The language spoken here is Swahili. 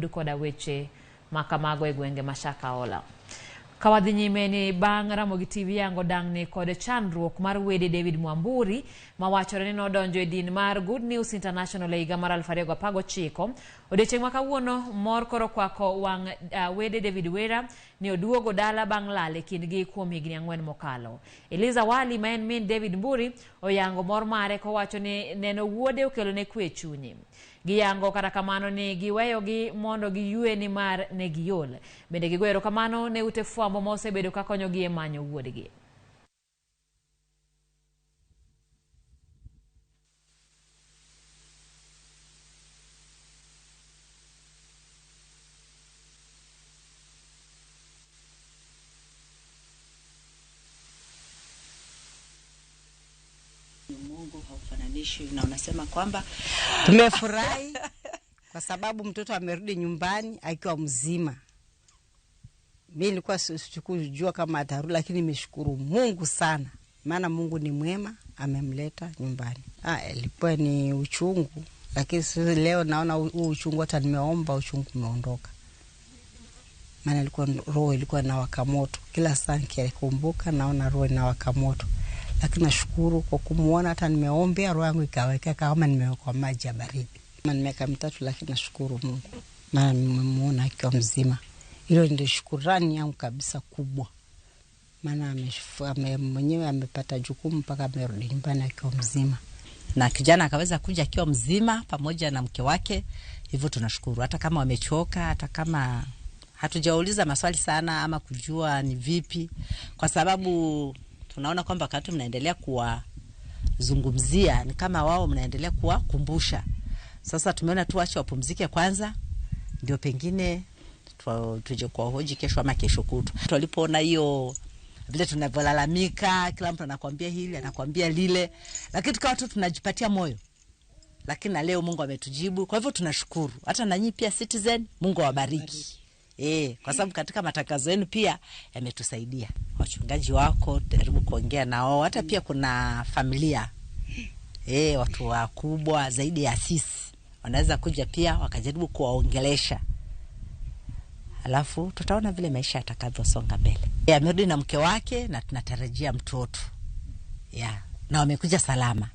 oyud koda weche makamago e gwenge ma Shakahola. Kawadhi nyime ni bang' Ramogi TV yango dang'ni kod chandruok mar wede David Mwamburi mawachore ni nodonjo e din mar Good News International e higa mar 2019. Odiochieng' ma kawuono mor koro kwako wang' wede David Wera ni oduogo dala bang' lal e kindgi kuom higni 4 mokalo. Eliza Wali ma en min David Mburi oyango mor mare kowacho ni neno wuode okelone kwe e chunye. Giyango kata kamano ni giweyogi mondo giyue ni mar ne giol. Bende gigoyo erokamano ne ute fwambo ma osebedo ka konyogi e manyo wuodgi. Mungu haufananishwi na unasema kwamba tumefurahi kwa sababu mtoto amerudi nyumbani akiwa mzima. Mimi nilikuwa sikujua kama atarudi, lakini nimeshukuru Mungu sana, maana Mungu ni mwema, amemleta nyumbani. Ilikuwa ni uchungu, lakini sasa leo naona huu uchungu, hata nimeomba uchungu umeondoka. Maana ilikuwa roho ilikuwa inawaka moto, kila saa nikikumbuka naona roho inawaka moto. Lakini nashukuru kwa kumuona, hata nimeombea roho yangu ikaweka kama nimewekwa maji ya baridi. Maana miaka 3, lakini nashukuru Mungu maana nimemuona akiwa mzima. Hilo ndio shukrani yangu kabisa kubwa, maana mwenyewe amepata jukumu mpaka amerudi nyumbani akiwa mzima, na kijana akaweza kuja akiwa mzima pamoja na mke wake. Hivyo tunashukuru, hata kama wamechoka, hata kama hatujauliza maswali sana ama kujua ni vipi, kwa sababu tunaona kwamba wakati mnaendelea kuwazungumzia ni kama wao mnaendelea kuwakumbusha. Sasa tumeona tu wache wapumzike kwanza, ndio pengine tuje kuwahoji kesho ama kesho kutwa. Tulipoona hiyo vile tunavyolalamika, kila mtu anakuambia hili anakuambia lile, lakini tukawa tu tunajipatia moyo. Lakini na leo Mungu ametujibu, kwa hivyo tunashukuru. Hata na nyinyi pia Citizen, Mungu awabariki. Kwa sababu katika matangazo yenu pia yametusaidia. Wachungaji wako jaribu kuongea nao, hata pia kuna familia watu wakubwa zaidi ya sisi wanaweza kuja pia wakajaribu kuwaongelesha, alafu tutaona vile maisha yatakavyosonga mbele. Amerudi na mke wake na tunatarajia mtoto na wamekuja salama.